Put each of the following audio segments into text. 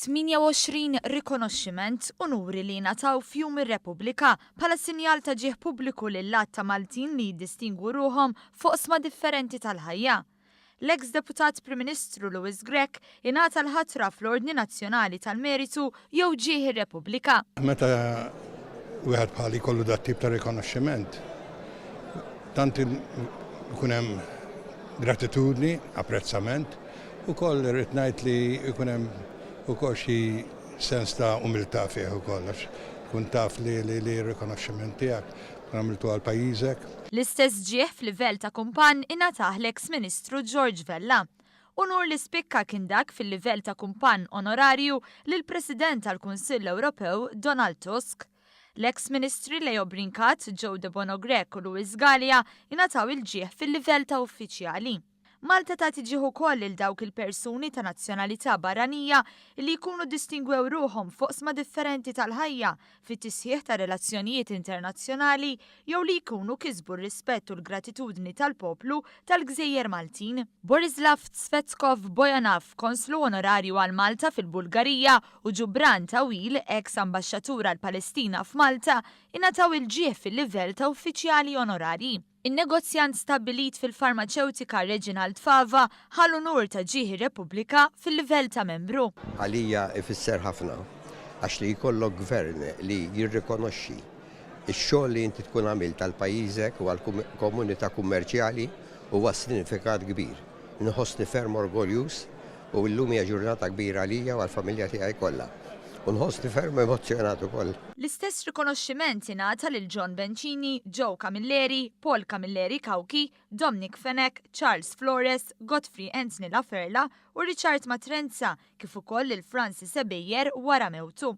28 rikonoxximent, unuri li jingħataw f'Jum ir-Repubblika bħala sinjal ta' ġieħ pubbliku lil għadd ta' Maltin li jiddistingwu ruħhom f'oqsma differenti tal-ħajja. L-eks Deputat Prim Ministru Louis Grech ingħata l-ħatra fl-Ordni Nazzjonali tal-Meritu jew Ġieħ ir-Repubblika. Meta wieħed bħali jkollu dat-tip ta' rikonoxximent, tant ikun hemm gratitudni, apprezzament, Ukoll irrid ngħid li jkun hemm ukoll xi sens ta' umiltà fih ukoll għax tkun taf li r-rikonoxximent tiegħek tkun għamiltu għal pajjiżek. L-istess ġieħ f'livell ta' kumpann ingħatah l-eks Ministru George Vella. Unur li spikka kien dak fil-livell ta' kumpann onorarju lill-President tal-Kunsill Ewropew Donald Tusk. L-eks Ministri Leo Brincat, Joe Debono Grech u Louis Galea ingħataw il-ġieħ fil-livell ta' uffiċjali. Malta tagħti ġieħ ukoll lil dawk il-persuni ta' nazzjonalità barranija li jkunu ddistingwew ruħhom f'oqsma differenti tal-ħajja, fit-tisħiħ ta' relazzjonijiet internazzjonali jew li jkunu kisbu r-rispett u l-gratitudni tal-poplu tal-gżejjer Maltin. Borislav Tsvetkov Boyanov, Konslu Onorarju għal Malta fil-Bulgarija, u Gibran Tawil, eks Ambaxxatur għall-Palestina f'Malta, ingħataw il-ġieħ fil-livell ta' uffiċjali onorarji. In-negozjant stabbilit fil-farmaċewtika Reginald Fava ħa l-unur ta' Ġieħ ir-Repubblika fil-livell ta' membru. Għalija ifisser ħafna għax li jkollok gvern li jirrikonoxxi x-xogħol li inti tkun għamilt għal pajjiżek u għall-komunità kummerċjali huwa sinifikat kbir. Inħossni ferm orgoljuż U llum hija ġurnata kbira għalija u għall-familja tiegħi kollha. U nħossni ferm emozzjonat ukoll. L-istess rikonoxximent ingħata lil John Bencini, Joe Camilleri, Paul Camilleri Cauchi, Dominic Fenech, Charles Flores, Godfrey Anthony Laferla u Richard Matrenza kif ukoll lil Francis Ebejer wara mewtu.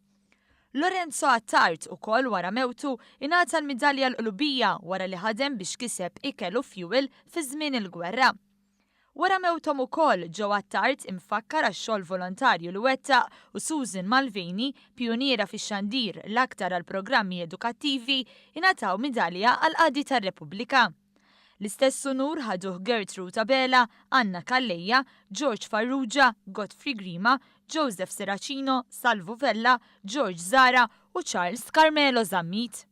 Lorenzo Attard, ukoll wara mewtu, ingħata l-Midalja l-Qlubija wara li ħadem biex kiseb ikel u fjuwil fi żmien il-gwerra. Wara mewthom ukoll, Joe Attard, imfakkar għax-xogħol volontarju li wettaq, u Susan Malvini, pijuniera fix-xandir l-aktar għal programmi edukattivi, ingħataw midalja għall-Qadi tar-Repubblika. L-istess unur ħaduh Gertrude Abela, Anna Calleja, George Farrugia, Godfrey Grima, Joseph Serracino, Salvu Vella, George Zahra u Charles Carmelo Zammit.